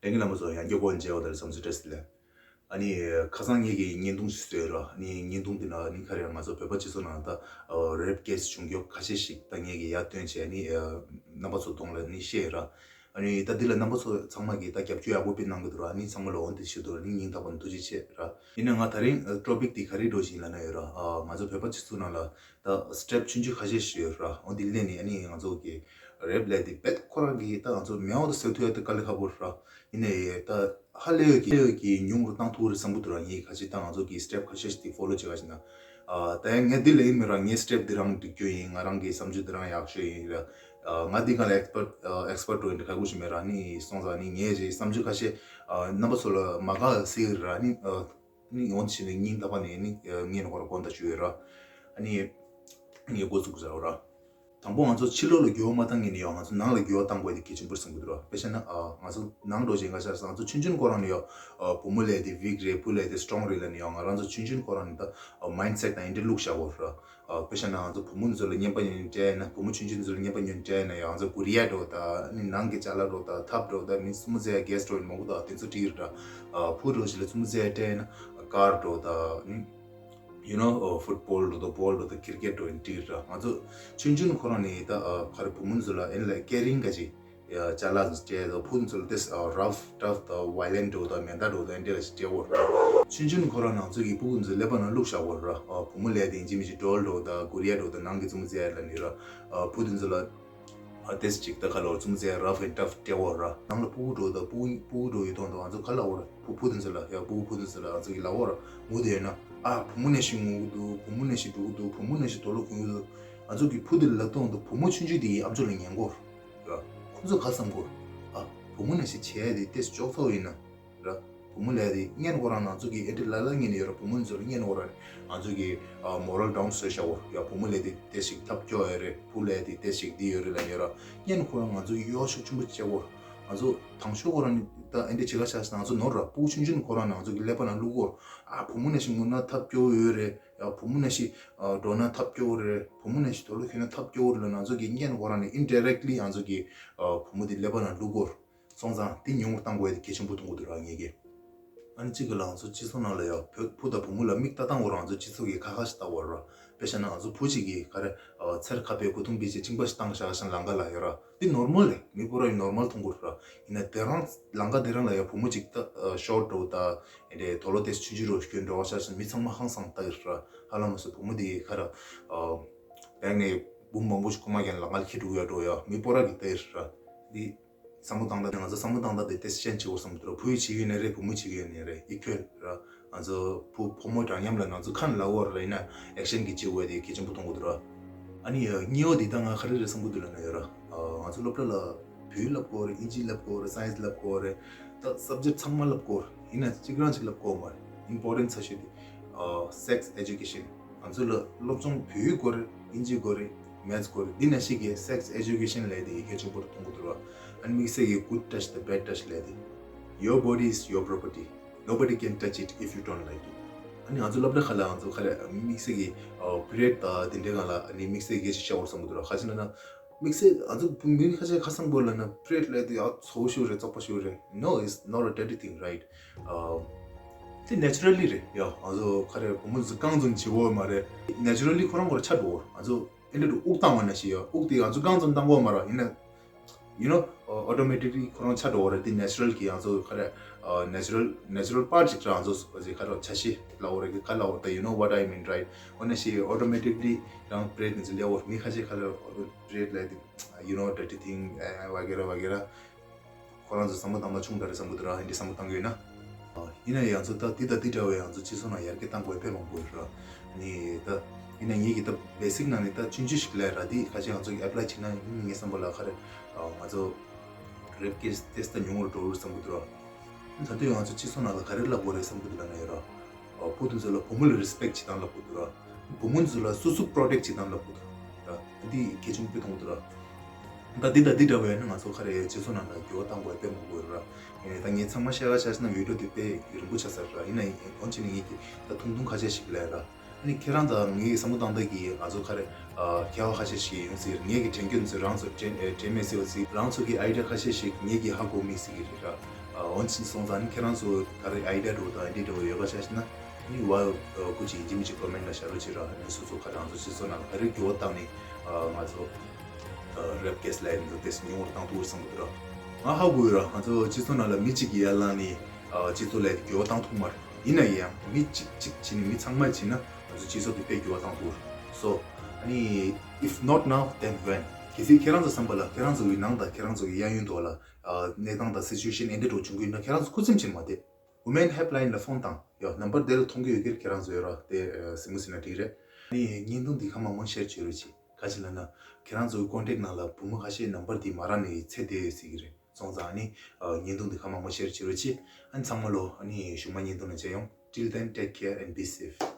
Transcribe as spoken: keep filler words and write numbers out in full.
དེང་གི་རྣམ་པ་ཚོ་ཡང་བསྐྱར་སྐུ་མཇལ་བ་དང་བསམ་ཚུལ་བཀྲ་ཤིས་བདེ་ལེགས། ཨ་ནི་ཁ་སང་ངེད་ཀྱིས་བརྙན་ཐུང་ཞིག་བཟོས་ར། ཨ་ནི་བརྙན་ཐུང་དེ་ནང་ཨ་ནི་ག་རེ་ང་ཚོ་བོད་པ་སྤྱི་ཚོགས་ནང་ད་རེབ་ཀེ་སི་བྱུང་རྒྱུ་ཁ་ཤས་ཤིག་ད་ངེད་ཀྱིས་ཡར་བཏོན་བྱས། ཨ་ནི་རྣམ་པ་ཚོ་གདོང་ལ་ནི་བཤད་ར། ཨ་ནི་ད་འདི་ལ་རྣམ་པ་ཚོ་ཚང་མ་གིས་ད་རྒྱབ་སྐྱོར་ཡག་པོ་སྤེལ་གནང་གི་འདུག་ར། ཨ་ནི་ཚང་མ་ལ་འོ་འདི་ཞུ་འདུག་ར། ཨ་ནི་སྙིང་ཐག་པ་ནས་ཐུགས་རྗེ་ཆེ་ར། ཡིན་ན་ང་ད་རིང་ཊོ་པིག་དེ་ག་རེ་འགྲོ་བཞིན་ལབ་ན་ཡོད་ར། ཨ་ང་ཚོ་བོད་པ་སྤྱི་ཚོགས་ནང་ལ་ད་སི་ཊེབ་ཆུང་ཆུང་ཁ་ཤས་ཤིག་ཡོད་ར། འོ་འདི་ལས་ནི་ཨ་ནི་ང་ཚོ་གི་རེབ་ལས་དེ་བེད་ཁོ་རང་གིས་ད་ང་ཚོ་མེད་པ་དུ་ཟེར་ཐུབ་ཡ་དེ་དཀའ་ལས་ཁག་པོ་ར། ཡིན་ནའི་ད་ཧ་ལས་ཡོད་ཀྱི་ལས་ཡོད་ཀྱི་ཉུང་རུ་བཏང་ཐུབ་རེད་བསམ་གི་འདུག་ར། ངས་ཁ་ཅིག་ད་ང་ཚོ་གི་སི་ཊེབ་ཁ་ཤས་ཤིག་དེ་ཕོ་ལོ་བྱེད་ག་ཞིག་ན། ཨ་ད་ཡང་ངས་འདི་ལས་ཡིན་མིན་ར། ངའི་སི་ཊེབ་འདི་རང་འགྲིག་རྒྱུ་ཡིན། ང་རང་གི་བསམ་ཚུལ་འདི་རང་ཡག་ཤོས་ཡིན་ར། ཨ་ང་འདི་ག་ལ་ཨེག་སི་པར་ཊི་ཨ་ཨེག་སི་པར་ཊི་འགྲོ་ཡིན་འདྲ་ཁག་པོ་ཞིག་མེད་ར། ནི་སོང་ཙང་ནི་ངས་ཅིག་བསམ་ཚུལ་ཁ་ཤས་ཨ་རྣམ་པ་ཚོ་ལ་མ་དགའ་ཟེར་ར། ནི་ཨ་ནི་ཡོང་ཕྱིན་ནས་སྙིང་ཐག་པ་ནས་ནི་ཨ་ངས་ནི་ཁོ་ར་དགོངས་དག་ཞུ་ཡོད་ར། ཨ་ནི་ངས་འགོ་ཚུགས་བཞག་ར། དང་པོ་ང་ཚོ་ཕྱི་ལོགས་ལ་འགྱུར་བ་མ་བཏང་མཁན་ནི་ཡང་ང་ཚོ་ནང་ལ་འགྱུར་བ་བཏང་དགོས་དེ་གལ་ཆེན་པོ་རེད་བསམ་གྱི་འདུག་ར། དཔེ་བཞག་ན་ཨ་ང་ཚོ་ནང་འགྲོ་བྱས་ང་ཆ་ང་ཚོ་ཆུང་ཆུང་ཁོ་རང་ནི་ཡང་ཨ་བུ་མོ་ལས་དེ་ཝིག་རེད། བུ་ལས་དེ་སི་ཊོང་རེད་ལབ་ནི་ཡང་ང་རང་ཚོ་ཆུང་ཆུང་ཁོ་རང་ནི་ད་མའིན་སེཊ་དང་ཨེ་འདྲ་བླུགས་བཞག་གོ་ར། ཨ་དཔེ་བཞག་ན་ང་ཚོ་བུ་མོ་ཚོ་ལ་བརྙས་པ་ཡིན་སྤྲད་ན། བུ་མོ་ཆུང་ཆུང་ཚོ་ལ་བརྙས་པ་ཡིན་སྤྲད་ན་ཡང་ང་ཚོ་གུ་རི་ཡ་འགྲོ་ད་ནི་ནང་གི་ཅ་ལག་འགྲོ་ད་ཐབ་འགྲོ་ད་མི་སུ་མོ་ཚོ་ཡ་གེ་སི་འགྲོ་ཡིན་མང་པོ་ད་དེ་ཚོ་བྲིས་ར། ཨ་བུ་འགྲོ་ཞིག་ལ་སུ་མོ་ཚོ་ཡ་སྤྲད་ན་ཀར་འགྲོ་ད་ནི། you know ཨ་ཕུཊ་བོལ་འགྲོ་དང་བོལ་འགྲོ་དང་ཀིར་ཀེཊ་འགྲོ་ཡིན་འགྲིག་ར། ང་ཚོ་ཆུང་ཆུང་ཁོ་རང་ནས་ད་ཨ་ག་རེ་བུ་མོ་ཚོ་ལ་ཨེ་ལ་ཀེ་རིང་ག་ཅིག་ཡ་ཅ་ལག་ཅིག་སྤྲད་དང་བུ་ཚོ་ལ་དེ་ཨ་རཕ་ཊབ་དང་ཝའི་ལེན་འགྲོ་དང་མེ་མདའ་འགྲོ་དང་ཨེ་འདྲ་ལ་ཅིག་སྤྲད་འོ་ར། ཆུང་ཆུང་ཁོ་རང་ནང་ཚོ་གི་སྤུ་གུ་ཚོ་ཀླད་པ་ནང་བླུགས་བཞག་འོ་ར། ཨ་བུ་མོ་ལས་དེ་ཡིན་གཅིག་མིན་གཅིག་ཌོལ་འགྲོ་དང་གུ་རི་ཡ་འགྲོ་དང་ནང་གི་ཙུམ་ཙེ་ལ་ནི་ར། ཨ་བུ་དེ་ཚོ་ལ་ཨ་ཏེས་ཅིག་ད་ག་ལོར་ཙུམ་ཙེ་རཕ་ཨེན་ཊབ་སྤྲད་འོ་ར། ནང་ལ་སྤུ་གུ་འགྲོ་དང་སྤུ་གུ་སྤུ་གུ་འགྲོ་ཡོད་དོང་དང་ང་ཚོ་ག་ལ་འོ་ར། བུ་བུ་དེ་ཚོ་ལ་ཡ་སྤུ་གུ་བུ་དེ་ཚོ་ལ་ང་ཚོ་གི་ལ་འོ་ར་ངུ་དེ་ཡོད་ན། ཨ་བུ་མོ་ནས་ཤི་ངུ་གི་འདུག་བུ་མོ་ནས་ཤི་འགྲོ་གི་འདུག་བུ་མོ་ནས་ཤི་དོ་ལོ་ཁུང་གི་འདུག་ང་ཚོ་གི་བུ་དེ་ལ་གཏོང་དང་བུ་མོ་ཆུང་ཆུང་དེ་ཡི་ཨམ་ཅོག་ལ་ཉན་གོ་ར། ཁོ་ཚོ་ག་བསམ་གོ་ར། ཨ་བུ་མོ་ནས་ཤི་བྱས་དེ་ཏེས་ཅོག་ཚོགས་ཡིན་ན། ར། བུ་མོ་ལས་དེ་སྙན་ཁོ་རང་ང་ཚོ་གི་ཨེ་འདྲ་ལ་ལ་ངན་ཡོད་ར། བུ་མོ་ཚོ་ལ་སྙན་ཁོ་རང་ང་ཚོ་གི་ཨ་མོ་རལ་ཌའུན་བཟོས་བཞག་གོ་ཡ། བུ་མོ་ལས་དེ་དེ་ཞིག་ཐབས་སྐྱོ་ཡོད་རེད། བུ་ལས་དེ་དེ་ཞིག་འདི་ཡོད་རེད་ལ་ཡོད་ར། སྙན་ཁོ་རང་ང་ཚོ་གི་གཡོ་ཤུགས་ཆེན་པོ་བྱས་གོ། ང་ཚོ་དང་ཤོས་ཁོ་རང་ནི་ད་ཨེ་འདྲ་བྱེད་ག་ཤ་ང་ཚོ་ནོར་ར། སྤུ་གུ་ཆུང་ཆུང་ཁོ་རང་ང་ཚོ་གི་ཀླད་པ་ནང་བླུག་གོ། ཨ་བུ་མོ་ནས་ཤི་ངུ་ན་ཐབས་སྐྱོ་ཡོད་རེད། ཡ་བུ་མོ་ནས་ཤི་འགྲོ་ན་ཐབས་སྐྱོ་རེད། བུ་མོ་ནས་ཤི་དོ་ལོ་ཁྱོད་ན་ཐབས་སྐྱོ་རེད་ལ་ང་ཚོ་གི་སྙན་ཁོ་རང་ནི་ཨིན་ཌི་རེག་ལི་ང་ཚོ་གི་བུ་མོ་དེ་ཀླད་པ་ནང་བླུག་གོ། སོང་ཙང་དེ་ཉུང་རུ་བཏང་དགོས་དེ་གལ་ཆེན་པོ་མཐོང་གི་འདུག་ར་ངེད་ཀྱིས། ཨ་ནི་གཅིག་གི་ལ་ང་ཚོ་སྤྱི་ཚོགས་ནང་ལ་ཡང་བུ་བུ་དང་བུ་མོ་ལ་མིག་ལྟ་སྟངས་འོ་ར་ང་ཚོ་སྤྱི་ཚོགས་ཀྱི་ཁ་ཁ་ཞིག་ལྟ་འོ་ར། དཔེ་བཞག་ན་ང་ཚོ་བུ་གཅིག་གིས་ག་རེ་ཨ་ཚེར་ཁ་པའི་གོས་ཐུང་པི་ཅིག་གཅིན་པ་ཞིག་བཏང་བཞག་ཤིང་ལང་ཀ་ལ་ཡོད་ར། འདི་ནོར་མལ་རེད། མི་པོ་ར་ཡི་ནོར་མལ་མཐོང་གི་ར། ཡིན་ན་དེ་རང་ལང་ཀ་དེ་རང་ལ་ཡང་བུ་མོ་གཅིག་ད་ཨ་ཤོར་ཊི་འགྲོ་ད་ཨེ་འདྲའི་དོ་ལོ་ཏེས་ཆུང་ཆུང་རོ་སྐྱོན་འགྲོ་བ་ཤར་སོང་མི་ཚང་མ་ཧང་སང་ལྟ་གི་ར། ཧ་ལམ་མ་སོ་བུ་མོ་དེ་ག་ར་ཨ་བེག་ནས་འབུམ་མང་པོ་ཞིག་རྐུ་མ་རྒྱན་ལ་ང་ལ་ཁྱི་འགྲོ་ཡ་འགྲོ་ཡ་མི་པོ་ར་གི་ལྟ་གི་ར། འདི། བསམ་བློ་བཏང་སྟངས་དེ་ང་ཚོ་བསམ་བློ་བཏང་སྟངས་དེ་དེ་སེ་ཤན་བྱེད་དགོས་བསམ་གྱི་འདུག་བུ་ཡིས་བྱེད་ཀྱི་ཡོད་ནའི་རེད། བུ་མོས་བྱེད་ཀྱི་ཡོད་ནའི་རེད། ཨི་ཁུ་ཨལ་ར། ང་ཚོ་བུ་ཕོ་མོ་འདྲ་མཉམ་ལ་ང་ཚོ་ཁ་ནས་ལབ་དགོས་རེད། ཡིན་ན་ཨེག་ཤན་གྱིས་བྱེད་དགོས་དེ་གལ་ཆེན་པོ་མཐོང་གི་འདུག་ར། ཨ་ནི་གཉིས་པ་དེ་ད་ང་ག་རེ་རེད་བསམ་གྱི་འདུག་ལབ་ན་ཡོད་ར། ང་ཚོ་སློབ་གྲྭ་ལ་བོད་ཡིག་བསླབ་དགོས་རེད། ཨིན་ཇི་བསླབ་དགོས་རེད། སའེན་སི་བསླབ་དགོས་རེད། ད་སབ་ཇེག་ཚང་མ་བསླབ་དགོས་རེད། ཡིན་ན་གཅིག་རང་གཅིག་བསླབ་དགོས་མ་རེད། ཨིམ་པོར་ཊེན་ཊི་ཆེ་ཤོས་དེ་ཨ་སེག་སི་ཨེ་ཇུ་ཀེ་ཤན། ང་ཚོ་ལ་སློབ་སྦྱོང་བོད་ཡིག་དགོས་རེད། ཨིན་ཇི་དགོས་རེད། མེཐ་སི་དགོས་རེད། འདི་ན་ཞིག་གི་སེག་སི་ཨེ་ཇུ་ཀེ་ཤན་ལས་དེ་གལ་ཆེན་པོ་རུ་མཐོང་གི་འདུག་ར། ཨ་ནི་དམིགས་བསལ་གྱི་good touch དང་bad touch ལས་དེ། Your body is your property. Nobody can touch it if you don't like it. ཨ་ནི་ང་ཚོ་སློབ་གྲྭ་ཁག་ལ་ང་ཚོ་ག་རེ་དམིགས་བསལ་གྱི་ཨ་པི་རི་ཡོཌ་དང་དེ་འདྲའི་སྒང་ལ་ཨ་ནི་དམིགས་བསལ་གྱི་ཞིག་བཤད་དགོས་བསམ་གི་འདུག་ར། ག་ཅི་ལབ་ན། དམིགས་བསལ་ང་ཚོ་བུད་མེད་ཁ་ཤས་ཁ་སང་པོ་ལབ་ན་པི་རི་ཡོཌ་ལབ་དེ་ཡ་ཚ་བོ་ཞིག་རེད། བཙོག་པ་ཞིག་རེད། No, it's not a dirty thing, right? ཨ་དེ་ནེ་ཅུ་རལ་ལི་རེད། ཡ་ང་ཚོ་ག་རེ་བུ་མོ་ཚོ་གང་ཚོད་བྱེད་འོ་མ་རེད། ནེ་ཅུ་རལ་ལི་ཁོ་རང་ཁོ་རང་ཆ་འགྲོ་འོ། ང་ཚོ་ཨེ་འདྲ་དུ་དབུགས་བཏང་བ་ན་ཞིག་ཡ་དབུགས་དེ་ང་ཚོ་གང་ཚོད་བཏང་གོ་མ་ར། ཡིན་ན་you know, ཨོ་ཊོ་མེ་ཊིག་ལི་ཁོ་རང་ཆ་འགྲོ་བ་རེད། དེ་ནེ་ཅུ་རལ་གི་ང་ཚོ་ག་རེ་ཨ་ནེ་ཅུ་རལ་ནེ་ཅུ་རལ་པར་ཊི་ཅིག་རང་ཚོ་ག་རེ་ཆ་ཤས་ལབ་དགོས་རེད། ག་ལབ་དགོས་རེད། You know what I mean, right? འོ་ན་ཞིག་ཨོ་ཊོ་མེ་ཊིག་ལི་རང་པི་རི་ཡོཌ་ནི་ཚོ་ལེ་འོ། མི་ཁ་ཤས་ཁ་ལ་པི་རི་ཡོཌ་ལབ་དེ་you know, dirty thing, ཨ་ཝ་གེ་ར་ཝ་གེ་ར། ཁོ་རང་ཚོ་བསམ་བློ་བཏང་སྟངས་ཆུང་དྲགས་རེད་བསམ་གི་འདུག་ར། ཨེ་འདྲ་བསམ་བློ་བཏང་གི་ཡོད་ན། ཡིན་ན་ཡང་ང་ཚོ་ད་འདི་དང་འདི་འདྲ་བའི་ང་ཚོ་སྤྱི་ཚོགས་ནང་ཡར་རྒྱས་གཏང་དགོས་དཔེ་མང་པོ་ཡོད་ར། ནི་ད་ཡིན་ན་ངེད་ཀྱི་ད་བེ་སིག་ནང་ནས་ད་ཆུང་ཆུང་ཞིག་ལས་ར། འདི་ཁ་ཤས་ང་ཚོ་གི་ཨེབ་ལའི་བྱེད་ན་ངའི་བསམ་པ་ལ་ག་རེ་ང་ཚོ་རེབ་ཀེ་སི་ཏོག་ཙམ་ཉུང་རུ་འགྲོ་རུ་བསམ་གི་འདུག་ར། ད་དུང་ང་ཚོ་སྤྱི་ཚོགས་ནང་ལ་ག་རེ་ལབ་དགོས་རེད་བསམ་གི་འདུག་ལབ་ན་ཡོད་ར། བུ་དེ་ཚོ་ལ་བུ་མོ་ལ་རི་སི་པེག་བྱེད་སྟངས་ལབ་དགོས་འདུག་ར། བུ་མོ་ཚོ་ལ་སོ་སོ་པྲོ་ཊེག་བྱེད་སྟངས་ལབ་དགོས་འདུག་ར། འདི་གལ་ཆེན་པོ་དཔེ་མཐོང་གི་འདུག་ར། ད་འདི་དང་འདི་འདྲ་བས་ནི་ང་ཚོ་ག་རེ་སྤྱི་ཚོགས་ནང་ལ་འགྱུར་བ་གཏང་དགོས་དཔེ་མང་པོ་ཡོད་ར། ཡིན་ནའི་ད་ངས་ཚང་མ་བཤད་ག་བཤད་ན་བི་ཌི་ཡོ་དེ་དཔེ་རིང་པོ་ཆགས་ས་ར། ཡིན་ནའི་འོན་ཆེ་ནི་ངས་ཀྱི་ད་ཐུང་ཐུང་ཁ་ཤས་ཤིག་ལབ་ར། ཨ་ནི་ཁྱེད་རང་དང་ངའི་བསམ་བློ་བཏང་སྟངས་ཀྱིས་ང་ཚོ་ག་རེ་ཨ་ཁྱད་པར་ཁ་ཤས་ཤིག་ཡོང་སྲིད། ངེད་ཀྱི་དྲན་སྐྱོན་ཚོ་རང་ཚོ་དྲན་ཨེ་དྲན་མེད་སྲིད་པ་ཟིག་རང་ཚོ་གི་ཨའི་ཌི་ཡ་ཁ་ཤས་ཤིག་ངེད་ཀྱིས་ཧ་གོ་མེད་སྲིད་ཀྱི་རེད་ར། ཨ་འོན་ཅིག་སོང་ཙང་ནི་ཁྱེད་རང་ཚོ་ག་རེ་ཨའི་ཌི་ཡ་འདྲ་བོ་དང་ཨའི་ཌི་ཡ་འདྲ་བོ་ཡོད་པ་ཆ་བཞག་ན་ཨ་ནི་ཝའོ་ཨ་སྐུ་མཁྱེན་ཡིན་གཅིག་མིན་གཅིག་ཀོ་མེན་ཊི་ལ་བཞག་རོགས་བྱེད་ར། ཨ་ནི་སོ་སོ་ག་རང་ཚོ་སྤྱི་ཚོགས་ནང་ལ་ག་རེ་འགྱུར་བ་བཏང་ནས་ཨ་ང་ཚོ་ཨ་རེབ་ཀེ་སི་ལབ་ཡ་འདི་ཏོག་ཙམ་ཉུང་བར་བཏང་ཐུབ་བསམ་གི་འདུག་ར། ང་ཧ་གོ་ཡོད་ར། ང་ཚོ་སྤྱི་ཚོགས་ནང་ལ་མི་གཅིག་གིས་ཡར་ལངས་ནས་ཨ་སྤྱི་ཚོགས་ལ་འགྱུར་བ་བཏང་ཐུབ་མ་རེད། ཡིན་ན་ཡང་མི་གཅིག་གཅིག་བྱས་ནས་མི་ཚང་མ་བྱས་ན་ང་ཚོ་སྤྱི་ཚོགས་དེ་དཔེ་འགྱུར་བ་བཏང་ཐུབ་རེད། So ཨ་ནི་if not now, then when? གལ་སྲིད་ཁྱེད་རང་ཚོ་བསམ་པ་ལ་ཁྱེད་རང་ཚོ་གི་ནང་དང་ཁྱེད་རང་ཚོ་གི་གཡས་གཡོན་དུ་ལ་ཨ་གནས་སྟངས་དང་སི་ཅུ་ཨེ་ཤན་ཨེ་འདྲ་འདྲ་བོ་བྱུང་གི་ཡོད་ན་ཁྱེད་རང་ཚོ་ཁུ་སིམ་བྱས་ནས་མ་བསྡད། Women Helpline ལ་ཕོན་བཏང་། ཡ་ནམ་བར་དེ་ལ་མཐོང་གི་ཡོད་ཀྱི་རེད། ཁྱེད་རང་ཚོ་ཡོད་ར་དེ་ཨ་གཟིགས་མོ་བཟོས་ན་འགྲིག་རེད། ཨ་ནི་བརྙན་ཐུང་འདི་གང་མང་མང་ཤེར་བྱེད་རོགས་བྱེད། ག་ཅི་ལབ་ན་ཁྱེད་རང་ཚོའི་ཀོན་ཊེག་ནང་ལ་བུ་མོ་ཁ་ཤས་ནམ་བར་འདི་མ་རག་ནས་ཚེ་འདས་ཡོད་སྲིད་ཀྱི་རེད། སོང་ཙང་ཨ་ནི་ཨ་བརྙན་ཐུང་འདི་གང་མང་མང་ཤེར་བྱེད་རོགས་བྱེད། ཨ་ནི་ཚང་མ་ལོ་ཨ་ནི་གཞུག་མ་བརྙན་ཐུང་ནང་མཇལ་ཡོང་། Till then, take care and be safe.